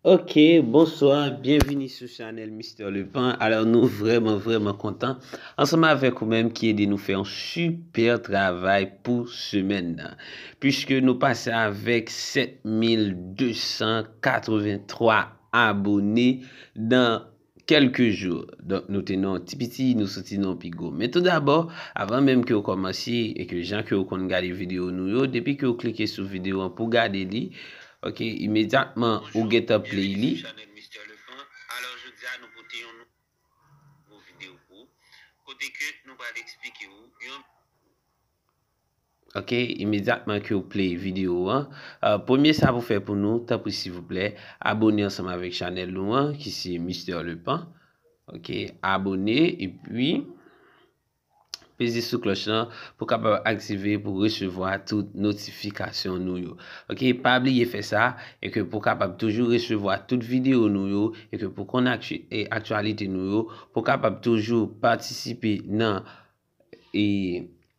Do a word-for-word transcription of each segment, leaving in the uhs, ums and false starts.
Ok, bonswa, byenvini sou chanèl Mister Lepan. Alò, nou vrèman, vrèman kontan ansanm avèk ou menm ki ede nou fè yon sipè travay pou semèn nan. Piske nou pase avèk sèt mil de san katrevenntwa abone nan kèlke jou. Donk, nou te nan yon ti piti, nou soti nan yon pi gwo. Men tou dabò, avan menm ke w kòmanse e ke jan ke w konn gade videyo nou yo, depi ke w klike sou videyo an pou gade li, ok, imedyatman ou gentan play li. Alò, jodi a, nou pote yon nouvo videyo pou ou, kote ke nou pral eksplike w yon Ok, imedyatman ke w play videyo an, uh, premye sa pou fè pou nou, tanpri silvouplè, abone ansanm avèk chanèl nou an, ki se Mister Lepan. Ok, abone, epi peze sou klòch lan pou kapab aktive, pou resevwa tout notifikasyon nou yo. Ok, pa bliye fè sa, e ke pou kapab toujou resevwa tout videyo nou yo, e ke pou konn akti-, e aktyalite nou yo, pou kapab toujou patisipe nan e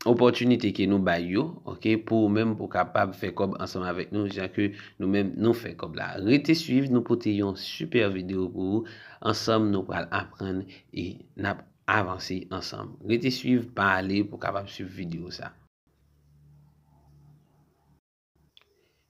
opòtinite ke nou bay yo, ok, pou ou menm pou kapab fè kòb ansanm avèk nou, jan ke nou menm nou fè kòb la. Rete swiv, nou pote yon sipè videyo pou ou. Ansanm, nou pral aprann e n ap avanse ansanm. Rete swiv, pa ale pou kapab swiv videyo sa.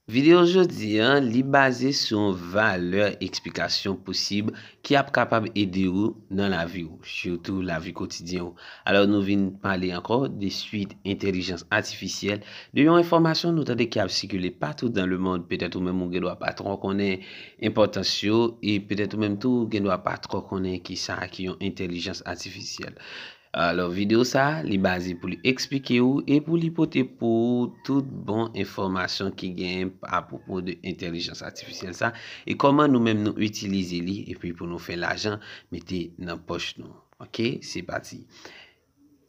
Videyo jodi an, li baze sou yon valè eksplikasyon posib ki ap kapab ede ou nan lavi ou, sitou lavi kotidyen ou. Alò, nou vin pale ankò de swit entèlijans atifisyèl, de yon enfòmasyon nou tande ki ap sikile patou dan lemond, petèt ou menm ou gen dwa pa twò konnen enpòtans yo, e petèt ou menm tou ou gen dwa pa twò konnen kisa ki yon entèlijans atifisyèl. Alò, videyo sa a, li baze pou li eksplike ou e pou li pote pou ou tout bon enfòmasyon ki genyen apwopo de entèlijans atifisyèl sa e kòman nou menm nou itilize li epi pou nou fè lajan mete nan pòch nou. Ok, se pati.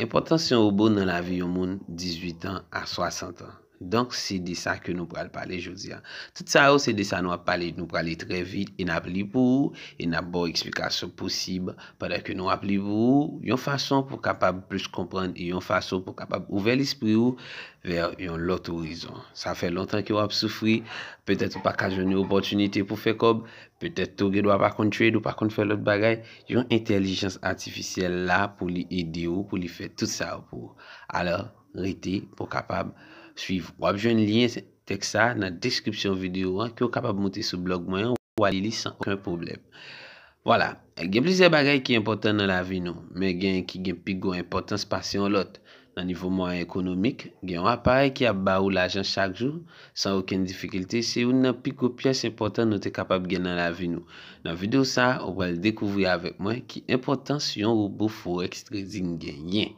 Enpòtans yon wobo nan lavi yon moun dizuit an a swasant an. Donk, se de sa ke nou pral pale jodi a. Tout sa yo, se de sa nou ap pale. Nou prale trè vit e n ap li pou ou e n ap ba w eksplikasyon posib pandan ke nou ap li pou ou, yon fason pou w kapab plis konprann e yon fason pou w kapab ouvè lespri ou vè yon lòt orizon. Sa fè lontan ke w ap soufri, petèt ou pa ka jwenn yon opòtinite pou fè kòb, petèt tou ou gen dwa pa konn trade, ou pa konn fè lòt bagay, yon entèlijans atifisyèl la pou li ede w, pou li fè tout sa yo pou ou. Alò, rete pou w kapab swiv. W ap jwenn lyen tèks sa nan deskripsyon videyo an ke w kapab moute sou blòg mwen an, w a li li san okenn pwoblèm. Vwala, gen plizyè bagay ki enpòtan nan lavi nou, men gen ki gen pi gwo enpòtans pase yon lòt. Nan nivo mwayen ekonomik, gen yon aparèy ki ap ba ou lajan chak jou, san okenn difikilte, se youn nan pi gwo pyès enpòtan nou te kapab gen nan lavi nou. Nan videyo sa a, ou pral dekouvri avèk mwen ki enpòtans yon wobo forex trading genyen.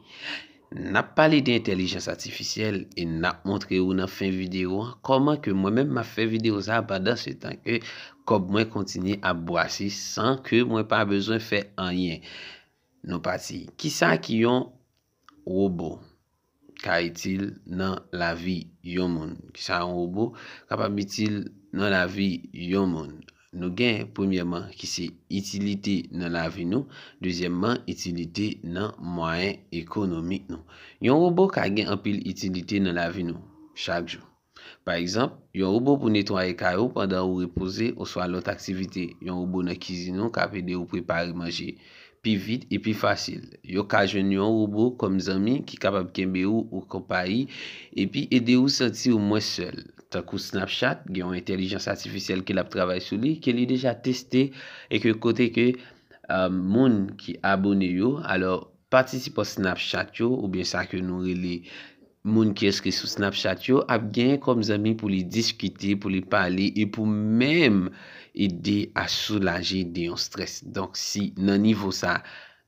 N ap pale de entèlijans atifisyèl e n ap montre ou nan fen videyo an kòman ke mwen menm m ap fè videyo sa a pandan se tan ke kòb mwen kontinye ap bwase san ke mwen pa bezwen fè anyen. Nou pati. Kisa ki yon wobo ka itil nan lavi yon moun? Kisa yon wobo kapab itil nan lavi yon moun? Nou gen, premyèman, ki se itilite nan lavi nou, dezyèmman, itilite nan mwayen ekonomik nou. Yon wobo ka gen anpil itilite nan lavi nou, chak jou. Pa egzanp, yon wobo pou netwaye kay ou pandan ou repoze oswa lòt aktivite. Yon wobo nan kizin ou k ap ede ou prepare manje pi vit e pi fasil. Yo ka jwenn yon wobo kòm zanmi ki kapab kenbe ou ou konpayi epi ede ou santi w mwens sèl. Tankou Snapchat, gen yon entèlijans atifisyèl ke l ap travay sou li, ke li deja teste e ke kote ke, euh, moun ki abone yo, alò, patisipan Snapchat yo, oubyen sa ke nou rele moun ki enskri sou Snapchat yo, ap genyen kòm zanmi pou li diskite, pou li pale e pou menm ede a soulaje de yon strès. Donk, si nan nivo sa,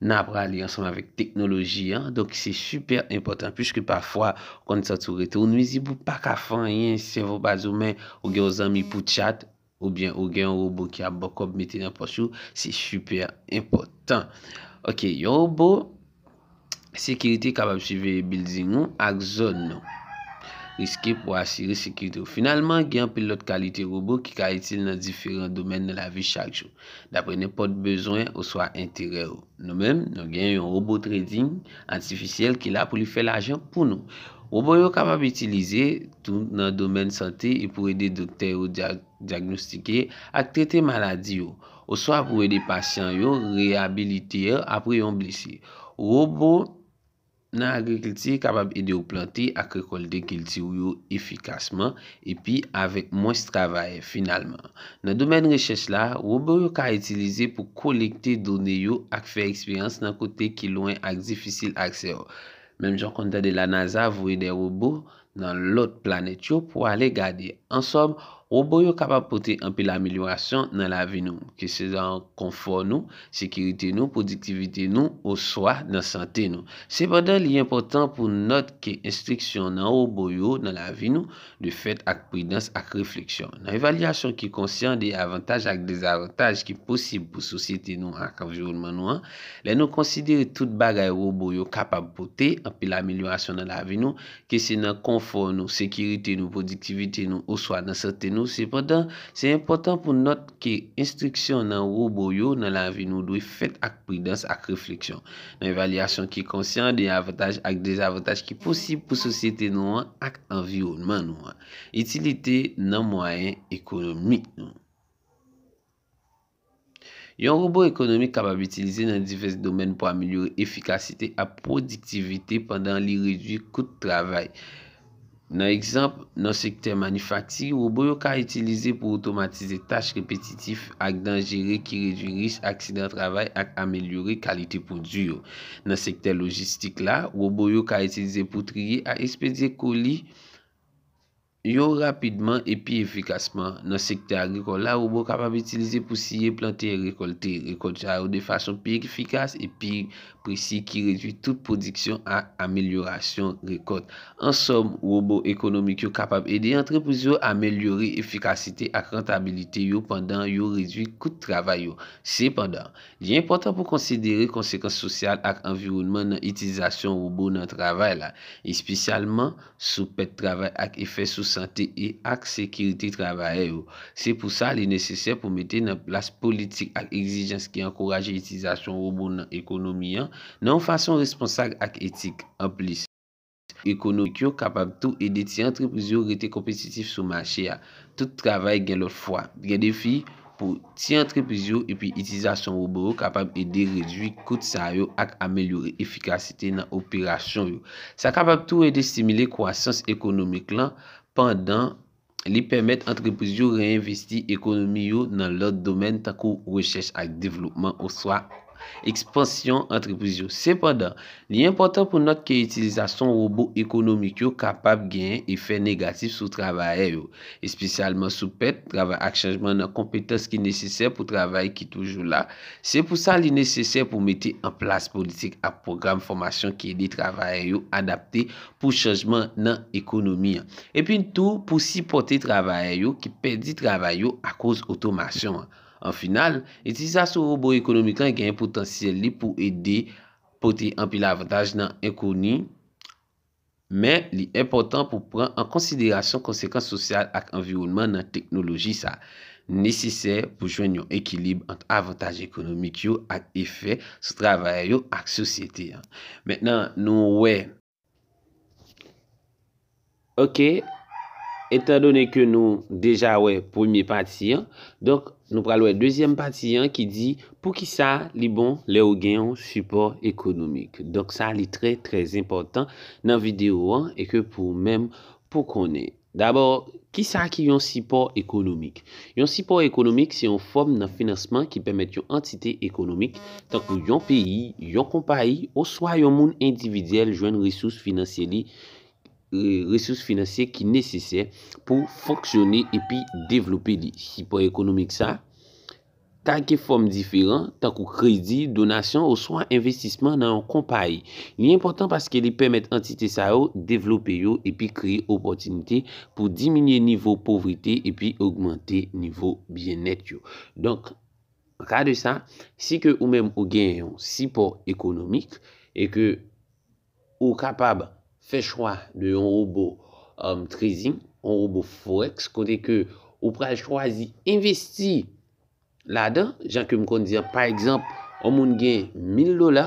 n a prale ansanm avèk teknoloji an, donk se sipè enpòtan, piske pafwa, ou konn santi w rete w nwizib, ou pa ka fè anyen, sèvo pa di w, men ou gen yon zanmi pou chat, oubyen ou gen yon wobo ki ap ba w kòb mete nan pòch ou, se sipè enpòtan. Ok, yon wobo sekirite kapab siveye bilding ou ak zòn nou. Riske pou asire sekirite w. Finalman, gen anpil lòt kalite wobo ki ka itil nan diferan domèn nan lavi chak jou, dapre nenpòt bezwen oswa enterè w. Nou menm, nou gen yon wobo trading atifisyèl ki la pou li fè lajan pou nou. Wobo yo kapab itilize tou nan domèn sante e pou ede doktè yo dya-, dyagnostike ak trete maladi yo, oswa pou ede pasyan yo reyabilite apre yon blesi. Wobo nan agrikilti kapab ede w plante ak rekòlte kilti w yo efikasman epi avèk mwens travayè finalman. Nan domèn rechèch la, wobo yo ka itilize pou kolekte done yo ak fè eksperyans nan kote ki lwen ak difisil aksè yo. Menm jan w konn tande la NASA voye de wobo nan lòt planèt yo pou ale gade. An sòm, wobo yo kapab pote anpil amelyorasyon nan lavi nou, ke se nan konfò nou, sekirite nou, pwodiktivite nou, oswa nan sante nou. Sepandan, li enpòtan pou nòt ke enstriksyon nan wobo yo nan lavi nou dwe fèt ak pridans ak refleksyon. Nan evalyasyon ki konsyan de avantaj ak dezavantaj ki posib pou sosyete nou ak anviwònman nou an, lè nou konsidere tout bagay wobo yo kapab pote anpil amelyorasyon nan lavi nou, ke se nan konfò nou, sekirite nou, pwodiktivite nou, oswa nan sante nou. Sepandan, se enpòtan pou nòt ke enstriksyon nan wobo yo nan lavi nou dwe fèt ak pridans ak refleksyon, nan evalyasyon ki konsyan de avantaj ak dezavantaj ki posib pou sosyete nou an ak anviwònman nou an. Itilite nan mwayen ekonomik nou. Yon wobo ekonomik kapab itilize nan divès domèn pou amelyore efikasite ak pwodiktivite pandan li redui kout travay. Nan egzanp, nan sektè manifakti, wobo yo ka itilize pou otomatize tach repetitif ak danjere ki redui risk aksidan travay ak amelyore kalite pwodui yo. Nan sektè lojistik la, wobo yo ka itilize pou triye ak ekspedye koli yo rapidman epi efikasman. Nan sektè agrikòl la, wobo kapab itilize pou siye, plante e rekòlte rekòt sa yo de fason pi efikas epi presi ki redui tout pwodiksyon ak amelyorasyon rekòt. An sòm, wobo ekonomik yo kapab ede antrepriz yo amelyore efikasite ak rantabilite yo pandan yo redui kout travay yo. Sepandan, li enpòtan pou konsidere konsekans sosyal ak anviwònman nan itilizasyon wobo nan travay la, espesyalman sou pèt travay ak efè sou sante e ak sekirite travayè yo. Se pou sa li nesesè pou mete nan plas politik ak egzijans ki ankouraje itilizasyon wobo nan ekonomi an nan yon fason responsab ak etik. Anplis, ekonomik yo kapab tou ede ti antrepriz yo rete konpetitif sou mache a. Tout travay gen lòt fwa gen defi pou ti antrepriz yo, epi itilizasyon wobo yo kapab ede redui kout sa yo ak amelyore efikasite nan operasyon yo. Sa kapab tou ede stimile kwasans ekonomik lan pandan li pèmèt antrepriz yo reenvesti ekonomi yo nan lòt domèn tankou rechèch ak devlopman oswa ekspansyon antrepriz yo. Sepandan, li enpòtan pou nòt ke itilizasyon wobo ekonomik yo kapab genyen efè negatif sou travayè yo, espesyalman sou pèt travay ak chanjman nan konpetans ki nesesè pou travay ki toujou la. Se pou sa li nesesè pou mete an plas politik ak pwogram fòmasyon ki ede travayè yo adapte pou chanjman nan ekonomi an, epi tou pou sipòte travayè yo ki pèdi travay yo akoz otomasyon an. An final, itilizasyon wobo ekonomik lan gen potansyèl li pou ede pote anpil avantaj nan ekonomi, men li enpòtan pou pran an konsiderasyon konsekans sosyal ak anviwònman nan teknoloji sa. Nesesè pou jwenn yon ekilib ant avantaj ekonomik yo ak efè sou travayè yo ak sosyete an. Mentnan, nou wè Ok. Etandone ke nou deja wè premye pati an, donk nou pral wè dezyèm pati an ki di poukisa li bon lè ou gen yon sipò ekonomik. Donk sa li trè, trè enpòtan nan videyo an e ke pou ou menm pou konnen. Dabò, kisa ki yon sipò ekonomik? Yon sipò ekonomik se yon fòm nan finansman ki pèmèt yon antite ekonomik, tankou yon peyi, yon konpayi, oswa yon moun endividyèl jwenn resous finansye li, re-, resous finansye ki nesesè pou fonksyone epi devlope li. Sipò ekonomik sa ka gen fòm diferan, tankou kredi, donasyon, oswa envestisman nan yon konpayi. Li enpòtan paske li pèmèt antite sa yo devlope yo epi kreye opòtinite pou diminye nivo povrete epi ogmante nivo byennèt yo. Donk, an ka de sa, si ke ou menm ou gen yon sipò ekonomik e ke ou kapab fè chwa de yon wobo, um, trading, yon wobo forex, kote ke ou pral chwazi envesti ladan, jan ke m konn di an, pa egzanp, yon moun gen mil dola,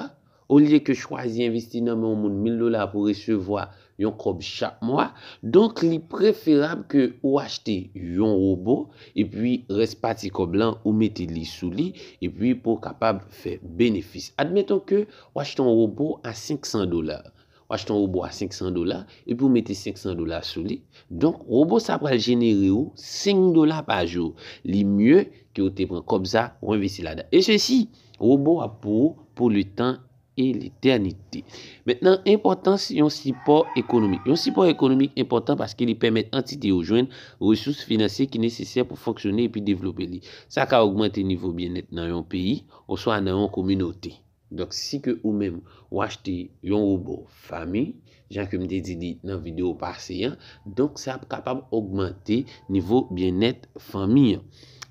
olye ke chwazi envesti nan men yon moun mil dola pou resevwa yon kòb chak mwa. Donk, li preferab ke ou achte yon wobo, epi rès pati kòb lan, ou mete li sou li, epi pou w kapab fè benefis. Admeton ke ou achte yon wobo a senk san dola. Ou achte yon wobo a senk san dola, epi ou mete senk san dola sou li. Donk, wobo sa pral jenere ou senk dola pa jou. Li mye ke ou te pran kòb sa, ou envesti ladan. E sesi, wobo a pou ou pou le tan e letènite. Mentnan, enpòtans yon sipò ekonomik. Yon sipò ekonomik enpòtan paske li pèmèt antite yo jwenn resous finansye ki nesesè pou fonksyone epi devlope li. Sa ka ogmante nivo byennèt nan yon peyi oswa nan yon kominote. Donk, si ke ou menm ou achte yon wobo fami, jan ke m te di li nan videyo pase an, donk sa ap kapab ogmante nivo byennèt fanmi an.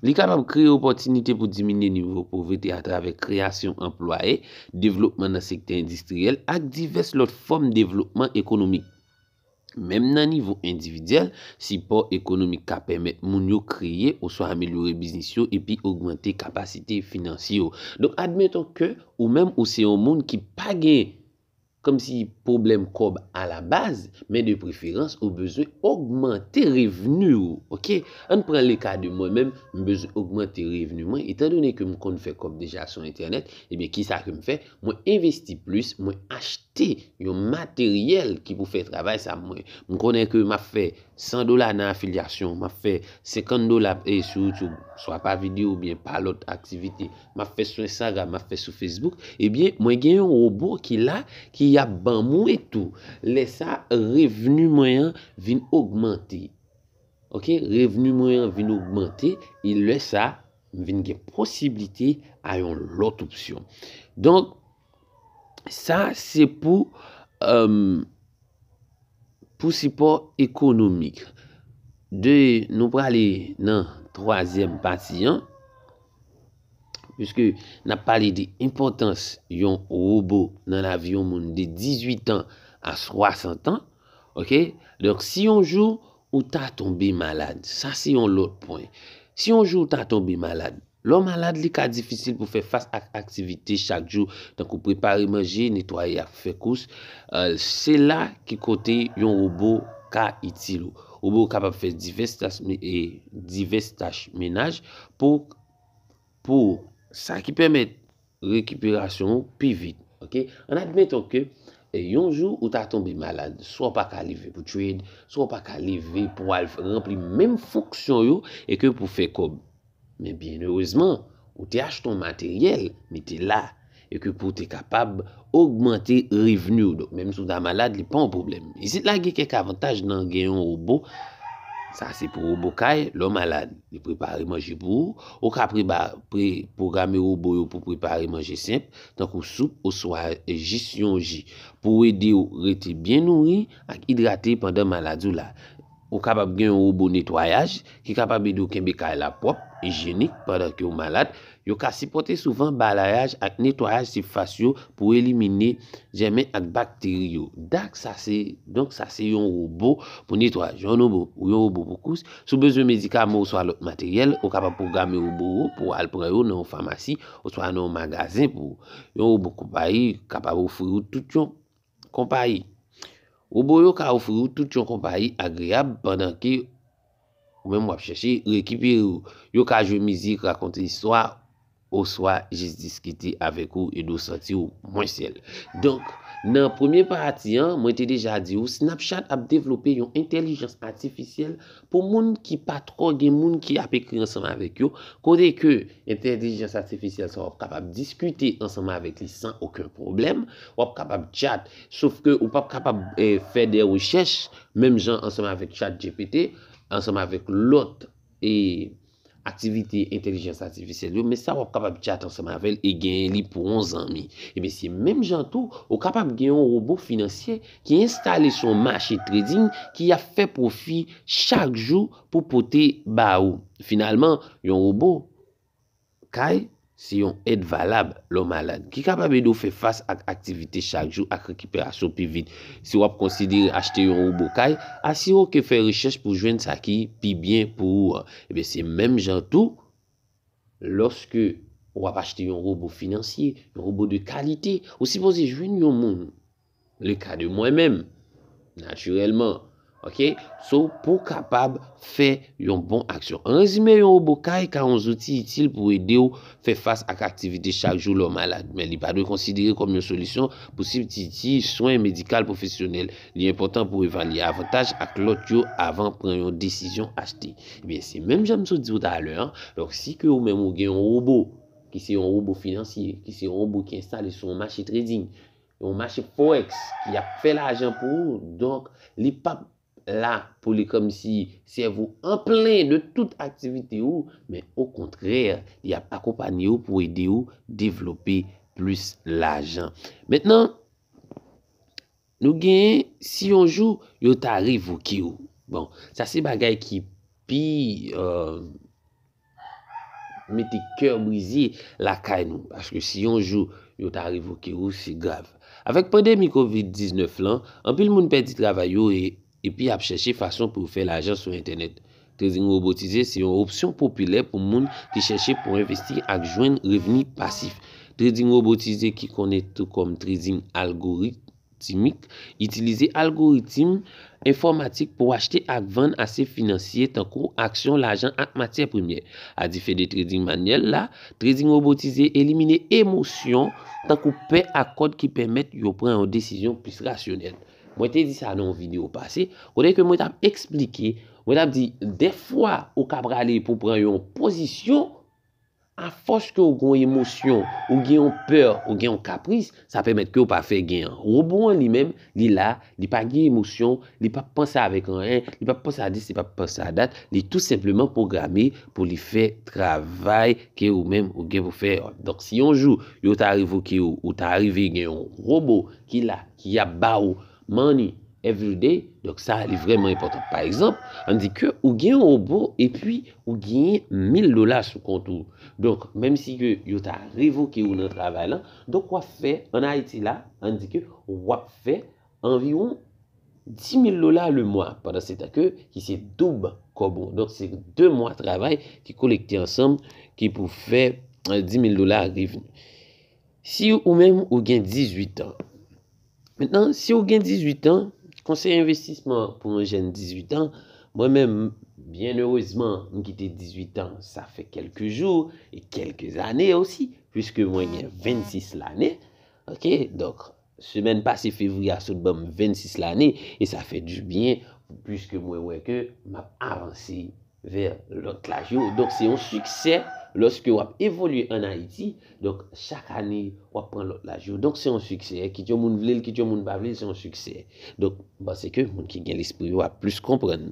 Li kapab kreye opòtinite pou diminye nivo povrete atravè kreyasyon anplwaye, devlopman nan sektè endistriyèl ak divès lòt fòm devlopman ekonomik. Menm nan nivo endividyèl, sipò ekonomik ka pèmèt moun yo kreye oswa amelyore biznis yo epi ogmante kapasite finansye yo. Donk, admeton ke ou menm ou se yon moun ki pa gen kòmsi pwoblèm kòb alabaz, men de preferans ou bezwen ogmante revni w, oke? Ann pran le ka de mwen menm, m bezwen ogmante revni mwen, etandone ke m konn fè kòb deja sou entènèt, ebyen, kisa ke m fè? Mwen envesti plis, mwen achte yon materyèl ki pou fè travay sa mwen. M konnen ke m ap fè san dola nan afilyasyon, m ap fè senkant dola, e, sou YouTube, swa pa videyo oubyen pa lòt aktivite. M ap fè sou Instagram, m ap fè sou Facebook. Ebyen, mwen gen yon wobo ki la, ki ap ban mwen tou. Lè sa, revni mwen an vin ogmante. Oke, revni mwen an vin ogmante, e lè sa, m vin gen posiblite a yon lòt opsyon. Donk, sa se pou, um, pou sipò ekonomik. De, nou prale nan twazyèm pati an, piske n ap pale de enpòtans yon wobo nan lavi yon moun de dizuit an a swasant an, oke? Donk, si yon jou ou ta tonbe malad, sa se yon lòt pwen. Si yon jou ou ta tonbe malad, lè w malad, li ka difisil pou fè fas ak aktivite chak jou, tankou prepare manje, netwaye ak fè kous. Eh, se la ki kote yon wobo ka itil ou. Wobo kapab fè divès tach, e, divès tach menaj pou, pou sa ki pèmèt rekiperasyon ou pi vit. Oke? Ann admeton ke, e, yon jou ou ta tonbe malad, swa w pa ka leve pou trade, swa w pa ka leve pou al ranpli menm fonksyon yo e ke pou fè kòb. Men byen erezman, ou te achte yon materyèl, mete la, e ke pou w te kapab ogmante revni w. Donk, menm si w ta malad, li pa yon pwoblèm. Isit la gen kèk avantaj nan gen yon wobo. Sa se pou wobo kay, lè w malad, li prepare manje pou ou. Ou ka preba-, pre-, pwograme wobo yo pou prepare manje senp, tankou soup oswa jis yon ji, pou ede w rete byen nouri ak idrate pandan maladi w la. Ou kapab gen yon wobo netwayaj ki kapab ede w kenbe kay la pwòp, ijyenik pandan ke w malad. Yo ka sipòte souvan balayaj ak netwayaj sifas yo pou elimine jèmen ak bakteri yo. Dak sa se, donk sa se yon wobo pou netwayaj, yon wobo, yon wobo pou kous. Si w bezwen medikaman oswa lòt materyèl, ou kapab pwograme wobo ou pou w al pran yo nan yon famasi oswa nan yon magazen pou ou. Yon wobo konpayi kapab ofri w tout yon konpayi. Wobo yo ka ofri w tout yon konpayi agreyab pandan ke ou menm w ap chèche rekipere w. Yo ka jwe mizik, rakonte istwa, oswa jis diskite avèk ou, ede w santi w mwen sèl. Donk, nan premye pati an, mwen te deja di w, Snapchat ap devlope yon entèlijans atifisyèl pou moun ki pa twò gen moun ki ap ekri ansanm avèk yo, kote ke entèlijans atifisyèl sa w ap kapab diskite ansanm avèk li san okenn pwoblèm, w ap kapab chat, sof ke ou p ap kapab, eh, fè de rechèch, menm jan ansanm avèk ChatGPT, ansanm avèk lòt, eh, aktivite entèlijans atifisyèl yo, men sa w ap kapab chat ansanm avè l e genyen li pou yon zanmi. Ebyen, se menm jan tou, ou kapab gen yon wobo finansye ki enstale sou yon mache trading ki ap fè pwofi chak jou pou pote ba ou. Finalman, yon wobo kay se yon èd valab lè w malad, ki kapab ede w fè fas ak aktivite chak jou ak rekiperasyon pi vit. Si w ap konsidere achte yon wobo kay, asire w ke fè rechèch pou jwenn sa ki pi byen pou ou an. Ebyen, se menm jan tou, lòske w ap achte yon wobo finansye, yon wobo de kalite, ou sipoze jwenn yon moun, le ka de mwen menm, natirèlman. Ok? So, pou w kapab fè yon bon aksyon. An rezime, yon wobo kay ka yon zouti itil pou ede w fè fas ak aktivite chak jou lè w malad, men li pa dwe konsidere kòm yon solisyon pou sibstitye swen medikal pwofesyonèl. Li enpòtan pou w evalye avantaj ak lòt yo avan pran yon desizyon achte. Ebyen, se menm jan m sot di w talè a. Donk, si ke ou menm ou gen yon wobo, ki se yon wobo finansye, ki se yon wobo ki enstale sou yon mache trading, yon mache forex, ki ap fè lajan pou ou, donk, li p ap la pou li kòmsi sèvi w an plen de tout aktivite ou, men okontrè, li ap akonpanye w pou ede w devlope plis lajan. Mentnan, nou genyen si yon jou yo ta revoke w. Bon, sa se bagay ki pi, euh, mete kè brize lakay nou. Paske si yon jou yo ta revoke w, se grav. Avèk pandemi kovid diznèf lan, anpil moun pèdi travay yo e, epi ap chèche fason pou yo fè lajan sou entènèt. Trading robotize se yon opsyon popilè pou moun ki chèche pou envesti ak jwenn revni pasif. Trading robotize, ki konnen tou kòm trading algoritmik, itilize algoritim enfòmatik pou achte ak vann asèt finansye tankou aksyon, lajan ak matyè premyè. A diferan de trading manyèl la, trading robotize elimine emosyon tankou pè ak kòd ki pèmèt yo pran yon desizyon plis rasyonèl. Mwen te di sa nan yon videyo pase, kote ke mwen t ap eksplike, mwen t ap di, dèfwa ou ka prale pou pran yon pozisyon, afòs ke w gen yon emosyon, ou gen yon pè, ou gen yon kapris, sa pèmèt ke w pa fè gen an. Wobo an li menm, li la, li pa gen emosyon, li p ap panse avèk anyen, li p ap panse a dis, li p ap panse a dat, li tou senpleman pwograme pou li fè travay ke ou menm ou gen pou fè. Donk, si yon jou yo ta revoke w, ou ta rive gen yon wobo ki la, ki ap ba ou money every day, donk sa, li vrèman enpòtan. Pa egzanp, ann di ke ou gen yon wobo epi ou genyen mil dola sou kont ou. Donk, menm si ke yo ta revoke ou nan travay lan, donk w ap fè, ann Ayiti la, ann di ke w ap fè anviwon dis mil dola le mwa, pandan se tan ke ki se doub kòb ou. Donk, se de mwa travay ki kolekte ansanm, ki pou fè, eh, dis mil dola revni. Si ou menm ou gen dizuit an. Mentnan, si ou gen dizuit an, konsèy envestisman pou yon jèn dizuit an, mwen menm, byen erezman, m kite dizuit an, sa fè kèlke jou e kèlke zane osi, puiske mwen gen vennsis lane. Ok, donk, semèn pase, fevriye a sot ban m vennsis lane, e sa fè dibyen, puiske mwen wè ke m ap avanse vè lòt laj yo. Donk, se yon siksè lòske w ap evolye ann Ayiti. Donk, chak ane, w ap pran lòt laj yo. Donk, se yon siksè. Kit yon moun vle l, kit yon moun pa vle l, se yon siksè. Donk, m panse ke moun ki gen lespri yo ap plis konprann.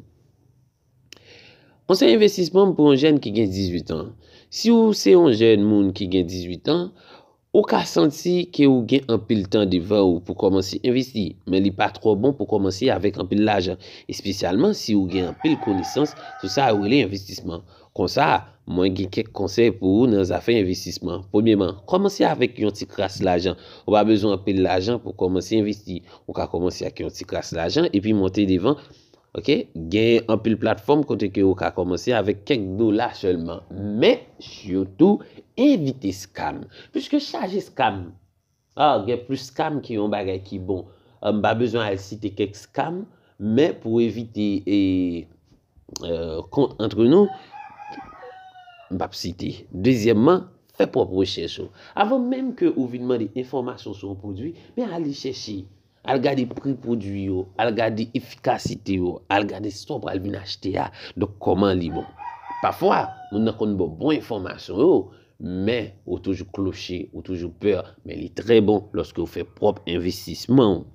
Konsèy envestisman pou yon jèn ki gen dizuit an. Si w se yon jèn moun ki gen dizuit an, ou ka santi ke ou gen anpil tan devan ou pou kòmanse envesti, men li pa twò bon pou kòmanse avèk anpil lajan, espesyalman si ou gen anpil konesans sou sa yo rele envestisman. Konsa, mwen gen kèk konsèy pou ou nan zafè envestisman. Premyèman, kòmanse avèk yon ti kras lajan. Ou pa bezwen anpil lajan pou kòmanse envesti. Ou ka kòmanse ak yon ti kras lajan epi monte devan. Ok? Gen anpil platfòm kote ke ou ka kòmanse avèk kèk dola sèlman. Men, sitou, evite scam. Piske chaje scam. Ah, gen plis scam ke yon bagay ki bon. Ah, m pa bezwen al site kèk scam, men pou evite, e, e, kont antre nou, m p ap site. Dezyèmman, fè pwòp rechèch ou. Avan menm ke ou vin mande enfòmasyon sou yon pwodui, men ale chèche. Al gade pri pwodui yo, al gade efikasite yo, al gade sa w pral vin achte a. Donk, kòman li bon. Pafwa, moun nan konn ba w bon enfòmasyon yo, men ou toujou kloche, ou toujou pè, men li trè bon lòske w fè pwòp envestisman w.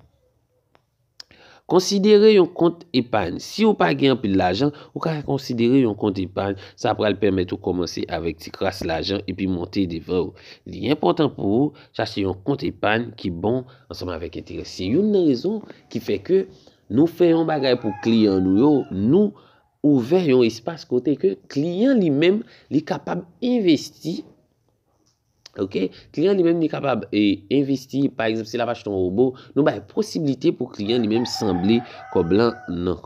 Konsidere yon kont epany. Si w pa gen anpil lajan, ou ka konsidere yon kont epany. Sa pral pèmèt ou kòmanse avèk ti kras lajan epi monte devan w. Li enpòtan pou ou chache yon kont epany ki bon ansanm avèk enterè. Se youn nan rezon ki fè ke nou fè yon bagay pou kliyan nou yo, nou ouvè yon espas kote ke kliyan li menm, li kapab envesti. Ok? Kliyan li menm, li kapab, e, envesti, pa egzanp, si l ap achte yon wobo, nou bay posiblite pou kliyan li menm sanble kòb lan nan,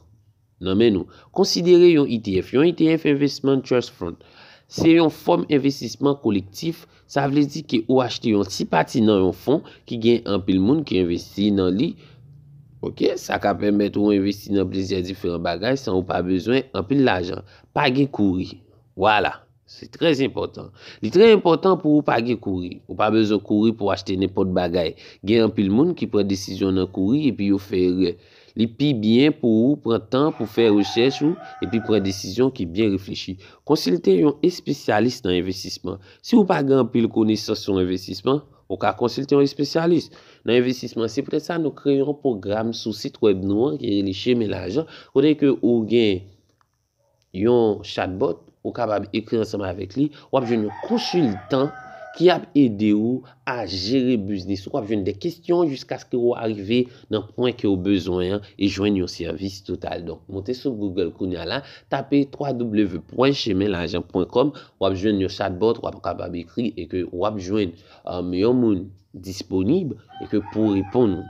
nan men nou. Konsidere yon E T F. Yon E T F, Investment Trust Fund, se yon fòm envestisman kolektif. Sa vle di ke ou achte yon ti pati nan yon fon ki gen anpil moun ki envesti nan li. Ok, sa ka pèmèt ou envesti nan plizyè diferan bagay san ou pa bezwen anpil lajan. Pa gen kouri. Vwala. Se trè enpòtan. Li trè enpòtan pou ou pa gen kouri. Ou pa bezwen kouri pou achte nenpòt bagay. Gen anpil moun ki pran desizyon nan kouri epi yo fè erè. Li pi byen pou ou pran tan pou fè rechèch ou epi pran desizyon ki byen reflechi. Konsilte yon espesyalis nan envestisman. Si ou pa gen anpil konesans sou envestisman, ou ka konsilte yon espesyalis nan envestisman. Se poutèt sa nou kreye yon pwogram sou sit wèb nou an ki rele Chemen Lajan, kote ke ou gen yon chatbot, ou kapab ekri ansanm avèk li, w ap jwenn yon konsiltan ki ap ede ou a jere biznis ou, w ap jwenn de kesyon jiskaske ou arive nan pwen ke ou bezwen an e jwenn yon sèvis total. Donk, monte sou Google kounye a la, tape w w w pwen chemen lajan pwen kòm, w ap jwenn yon chatbot, w ap kapab ekri e ke w ap jwenn, um, yon moun disponib e ke pou reponn ou.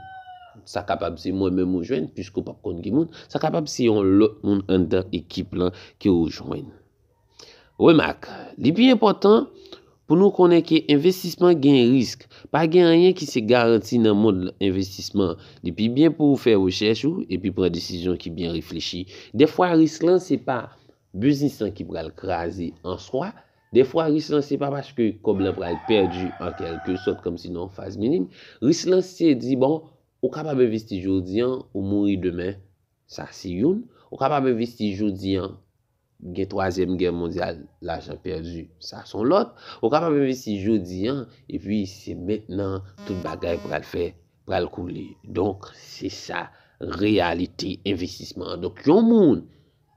Sa kapab se mwen menm ou jwenn, piske w p ap konn ki moun. Sa kapab se yon lòt moun anndan ekip lan ke ou jwenn. Remak, li pi enpòtan pou nou konnen ke envestisman gen risk. Pa gen anyen ki se garanti nan mond envestisman. Li pi byen pou ou fè rechèch ou epi pran desizyon ki byen reflechi. Dèfwa, risk lan se pa biznis lan ki pral kraze an swa. Dèfwa, risk lan se pa paske kòb lan pral pèdi an kèlke sòt, kòmsi nan yon faz minim. Risk lan se di, bon, ou kapab envesti jodi an, ou mouri demen. Sa se youn. Ou kapab envesti jodi an, gen twazyèm gè mondyal, lajan pèdi. Sa se yon lòt. Ou kapab envesti jodi an, epi se mentnan tout bagay pral fè, pral koule. Donk, se sa reyalite envestisman an. Donk, yon moun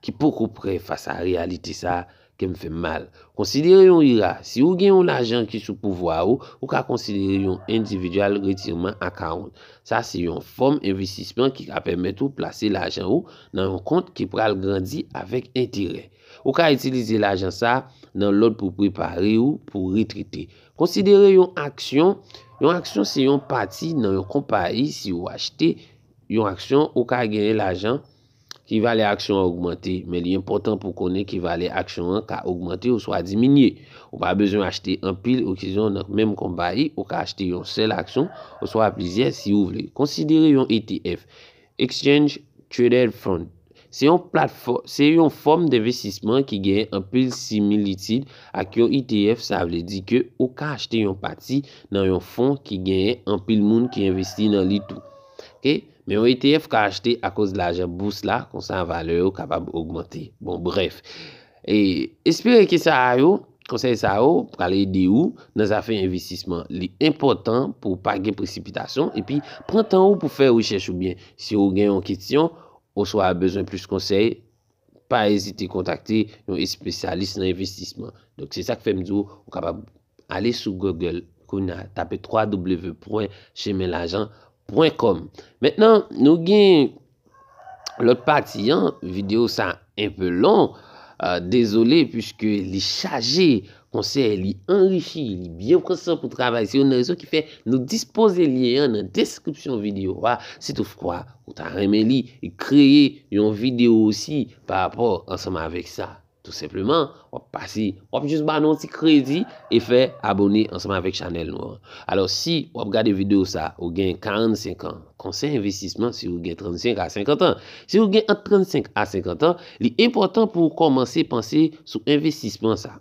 ki poko prè fas a reyalite sa, kè m fè m mal. Konsidere yon IRA. Si ou gen yon lajan ki sou pouvwa ou, ou ka konsidere yon Individual Retirement Account. Sa se yon fòm envestisman ki ka pèmèt ou plase lajan ou nan yon kont ki pral grandi avèk enterè. Ou ka itilize lajan sa nan lòd pou prepare ou pou retrete. Konsidere yon aksyon. Yon aksyon se yon pati nan yon konpayi. Si ou achte yon aksyon, ou ka genyen lajan ki valè aksyon an ogmante, men li enpòtan pou w konnen ke valè aksyon an ka ogmante oswa diminye. Ou pa bezwen achte anpil aksyon nan menm konpayi, ou ka achte yon sèl aksyon oswa plizyè si ou vle. Konsidere yon E T F, Exchange Traded Fund. Se yon platfò-, se yon fòm denvestisman ki gen anpil similitid ak yon E T F, sa vle di ke ou ka achte yon pati nan yon fon ki genyen anpil moun ki envesti nan li tou. Ok? Men yon E T F ka achte akoz lajan bous la, konsa valè yo kapab ogmante. Bon, brèf. E espere ke sa a yo, konsèy sa yo, pral ede ou nan zafè envestisman. Li enpòtan pou w pa gen presipitasyon, epi pran tan ou pou fè rechèch ou byen. Si ou gen yon kesyon, oswa bezwen plis konsèy, pa ezite kontakte yon espesyalis nan envestisman. Donk, se sa k fè m di w, ou kapab ale sou Google kounye a, tape w w w pwen chemen lajan pwen kòm. Mentnan, nou gen lòt pati an, videyo sa enpe long, euh, dezole, piske li chaje konsèy, li anrichi, li byen pran san pou travay. Se youn nan rezon ki fè nou dispoze lyen an nan deskripsyon videyo a. Si toutfwa ou ta renmen li, e kreye yon videyo osi pa rapò ansanm avèk sa. Tou senpleman, w ap pase, w ap jis ba nou yon ti kredi e fè abone ansanm avèk chanèl nou an. Alò, si w ap gade videyo sa, ou gen karannsenk an, konsèy envestisman, si ou gen trannsenk a senkant an. Si ou gen ant trannsenk a senkant an, li enpòtan pou ou kòmanse panse sou envestisman sa.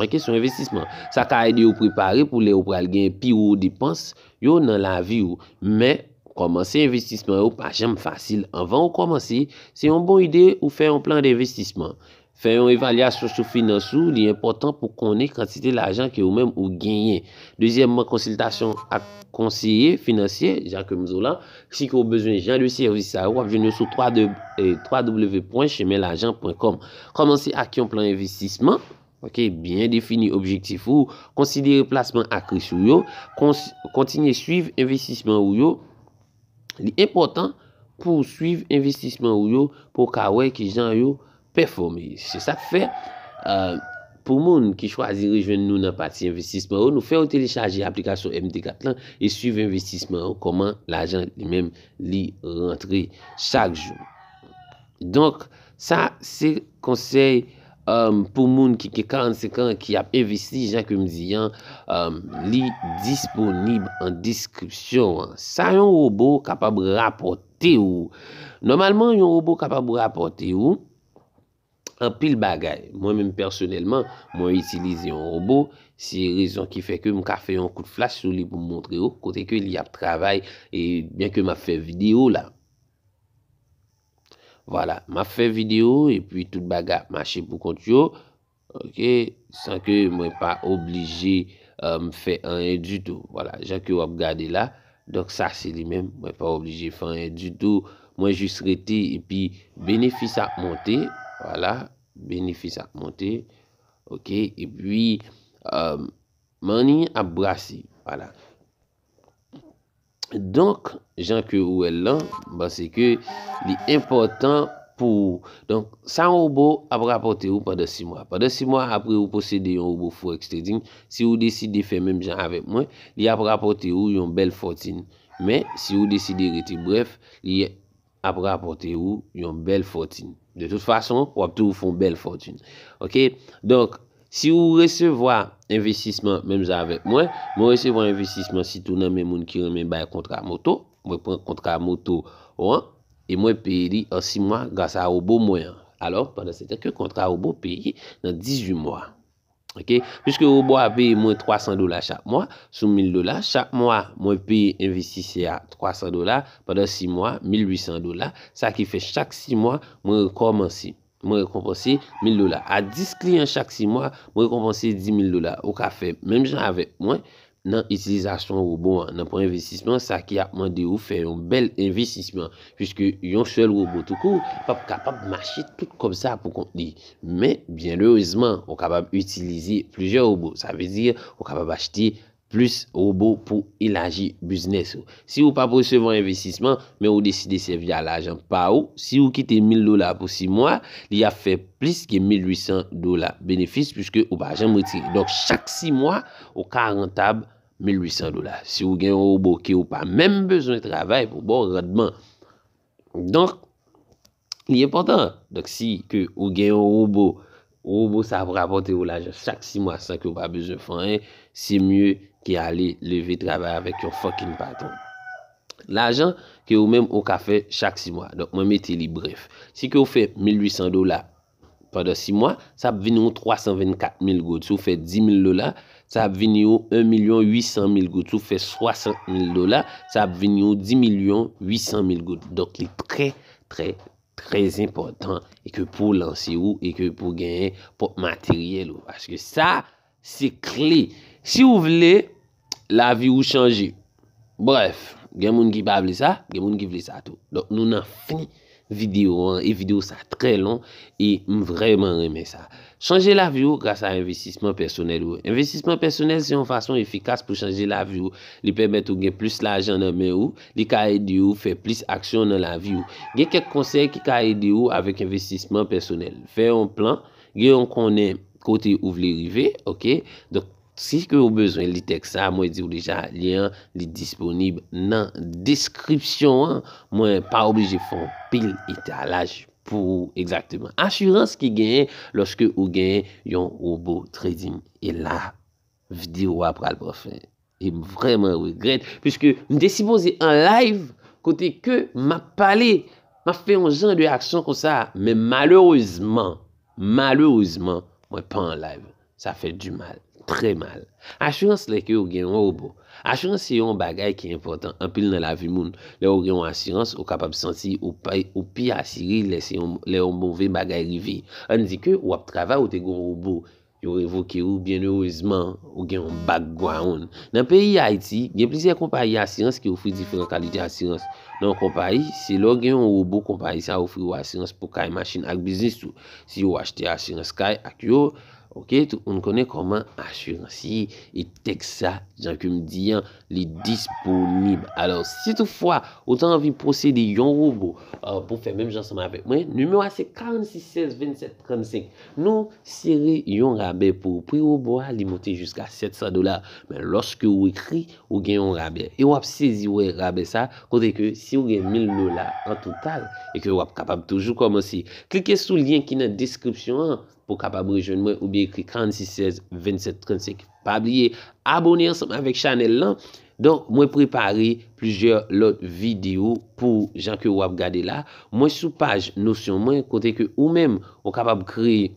Ok, sou envestisman. Sa ka ede ou prepare pou lè ou pral gen pi wo depans yo nan lavi ou. Men, kòmanse envestisman yo pa janm fasil. Anvan ou kòmanse, se yon bon ide ou fè yon plan denvestisman. Fè yon evalyasyon sou finans ou, li enpòtan pou konnen kantite lajan ke ou menm ou genyen. Dezyèmman, konsiltasyon ak konseye finansye, jan ke m di w la. Si ke ou bezwen jan de sèvis sa yo, w ap jwenn yo sou twa de, eh, w w w pwen chemen lajan pwen kòm. Kòmanse ak yon plan envestisman. Ok, byen defini objektif ou, konsidere plasman ak risk ou yo, kons-, kontinye swiv envestisman ou yo. Li enpòtan pou w swiv envestisman ou yo, pou w ka wè kijan yo pèfòme. Se sa k fè, euh, pou moun ki chwazi rejwenn nou nan pati envestisman yo, nou fè yo telechaje aplikasyon M T kat lan e swiv envestisman yo, kòman lajan li menm li rantre chak jou. Donk, sa se konsèy, um, pou moun ki gen karannsenk an ki ap envesti, jan ke m di an, um, li disponib an deskripsyon an. Sa yon wobo kapab rapòte rapòte w. Nòmalman, yon wobo kapab rapòte w anpil bagay. Mwen menm pèsonèlman, mwen itilize yon wobo. Se rezon ki fè ke m ka fè yon kout flash sou li pou m montre w kote ke li ap travay, e byen ke m ap fè videyo la. Vwala, m ap fè videyo epi tout bagay ap mache pou kont yo. Ok, san ke mwen pa oblije, euh, fè anyen ditou. Vwala, jan ke w ap gade la. Donk sa se li menm, mwen pa oblije fè anyen ditou. Mwen jis rete epi benefis ap monte. Vwala, benefis ap monte. Ok, epi, euh, money ap brase. Vwala. Donk, jan ke ou wè l lan, m panse ke li enpòtan pou ou. Donk, sa yon wobo ap rapòte ou pandan sis mwa. Pandan sis mwa, apre ou posede yon wobo Forex Trading, si ou deside fè menm jan avèk mwen, li ap rapòte ou yon bèl fòtin. Men, si ou deside rete brèf, li ap rapòte ou yon bèl fòtin. De tout fason, w ap toujou fè yon bèl fòtin. Ok? Donk, si ou resevwa envestisman menm jan avèk mwen, mwen resevwa envestisman sitou nan men moun ki renmen bay kontra moto. Mwen pran kontra moto an e mwen peye li an sis mwa gras a wobo mwen an. Alò, pandan se tan ke kontra wobo peye nan dizuit mwa. Ok? Piske wobo a peye mwen twa san dola chak mwa, sou mil dola, chak mwa, mwen peye envestisè a twa san dola, pandan sis mwa, mil uit san dola, sa ki fè chak sis mwa, mwen rekòmanse. Mwen rekonpanse mil dola. A dis kliyan chak sis mwa, mwen rekonpanse dis mil dola. Ou ka fè menm jan avèk mwen nan itilizasyon wobo an, nan pran envestisman, sa ki ap mande ou fè yon bèl envestisman, piske yon sèl wobo toukou p ap kapab mache tout kòb sa pou kont li. Men, byen erezman, ou kapab itilize plizyè wobo. Sa vle di, ou kapab achte plis wobo pou elaji biznis ou. Si ou p ap resevwa envestisman, men ou deside sèvi a lajan pa ou, si ou kite mil dola pou sis mwa, li ap fè plis ke mil uit san dola benefis, piske ou pa janm retire. Donk, chak sis mwa, ou ka rantab mil uit san dola. Si ou gen yon wobo ke ou pa menm bezwen travay pou ba w randman. Donk, li enpòtan. Donk, si ke ou gen yon wobo, wobo sa ap rapòte ou lajan chak sis mwa san ke ou pa bezwen fè anyen, se mye ke ale leve travay avèk yon fucking patwon. Lajan ke ou menm ou ka fè chak sis mwa. Donk, mwen mete li brèf. Si ke ou fè mil uit san dola pandan sis mwa, sa ap vini ou twa san vennkat mil goud. Si ou fè dis mil dola, sa ap vini ou en milyon uit san mil goud. Si ou fè swasant mil dola, sa ap vini ou dis milyon uit san mil goud. Donk, li trè, trè, trè enpòtan e ke pou w lanse ou e ke pou w genyen pwòp materyèl ou. Paske sa, se kle. Si ou vle lavi ou chanje. Brèf, gen moun ki pa vle sa, gen moun ki vle sa tou. Donk, nou nan fen videyo an, e videyo sa trè long, e m vrèman renmen sa. Chanje lavi ou gras a envestisman pèsonèl ou. Envestisman pèsonèl se yon fason efikas pou chanje lavi ou. Li pèmèt ou gen plis lajan nan men ou, li ka ede ou fè plis aksyon nan lavi ou. Gen kèk konsèy ki ka ede ou avèk envestisman pèsonèl. Fè yon plan, gen yon konnen kote ou vle rive, ok? Donk, si ke ou bezwen li tèks sa, mwen di w deja, lyen an, li disponib nan deskripsyon an. Mwen pa oblije fè yon pil etalaj pou ou egzakteman. Asirans ki genyen lòske ou genyen yon wobo trading. E la, videyo a pral pran fen. E m vrèman regrèt, piske m te sipoze an live, kote ke m ap pale, m ap fè yon jan de aksyon konsa, men malerezman, malerezman, mwen pa an live. Sa fè di mal, trè mal. Asirans lè ke ou gen yon wobo. Asirans se yon bagay ki enpòtan anpil nan lavi moun. Lè ou gen yon asirans, ou kapab santi ou pa, ou pi asire lè se yon, lè yon move bagay rive. Ann di ke w ap travay, ou te gen yon wobo, yo revoke ou, byen erezman, ou gen yon background. Nan peyi Ayiti, gen plizyè konpayi asirans ki ofri diferan kalite asirans. Nan yon konpayi, se lè w gen yon wobo konpayi sa a ofri w asirans pou kay, machin ak biznis ou. Si ou achte asirans kay ak yo, ok, tout moun konnen kòman asirans ye, e tèks sa, jan ke m di an, li disponib. Alò, si toutfwa ou ta anvi posede yon wobo, euh, pou fè menm jan ansanm avèk mwen, nimewo a se karannsis sèz vennsèt trannsenk. Nou sere yon rabè pou ou. Pri wobo a, li monte jiska sèt san dola. Men lòske ou ekri, ou gen yon rabè. E w ap sezi wè rabè sa, kote ke si ou gen mil dola an total, e ke w ap kapab toujou kòmanse. Klike sou lyen ki nan deskripsyon an pou w kapab rejwenn mwen oubyen ekri karannsis sèz vennsèt trannsenk. Pa bliye, abone ansanm avèk chanèl lan. Donk, mwen prepare plizyè lòt videyo pou jan ke w ap gade la. Mwen sou paj Notion mwen, kote ke ou menm, ou kapab kreye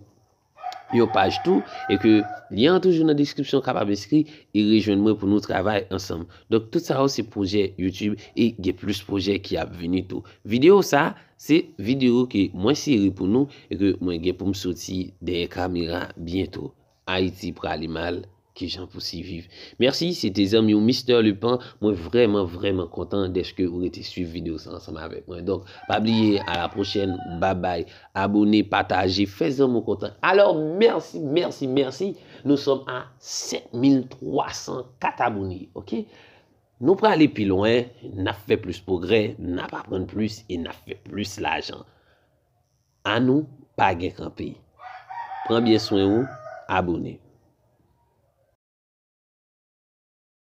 yon paj tou, e ke lyen an toujou nan deskripsyon, w kapab enskri e rejwenn mwen pou nou travay ansanm. Donk, tout sa yo se pwojè YouTube e gen plis pwojè ki ap vini tou. Videyo sa, se videyo ke mwen sere pou nou e ke mwen gen pou m soti dèyè kamera byento. Ayiti prale mal, kijan pou siviv. Mèsi, se te zanmi w Mister Lepan. Mwen vrèman, vrèman kontan dèske ou rete swiv videyo sa ansanm avèk mwen. Donk, pa bliye, a la pwochèn, babay, abone, pataje, fè zanmi w kontan. Alò, mèsi, mèsi, mèsi. Nou sòm a sèt mil twa san kat abone, oke? Nou prale pi lwen, n ap fè plis pwogrè, n ap aprann plis e n ap fè plis lajan. Annou pa gen kanpe. Pran byen swen ou, abone.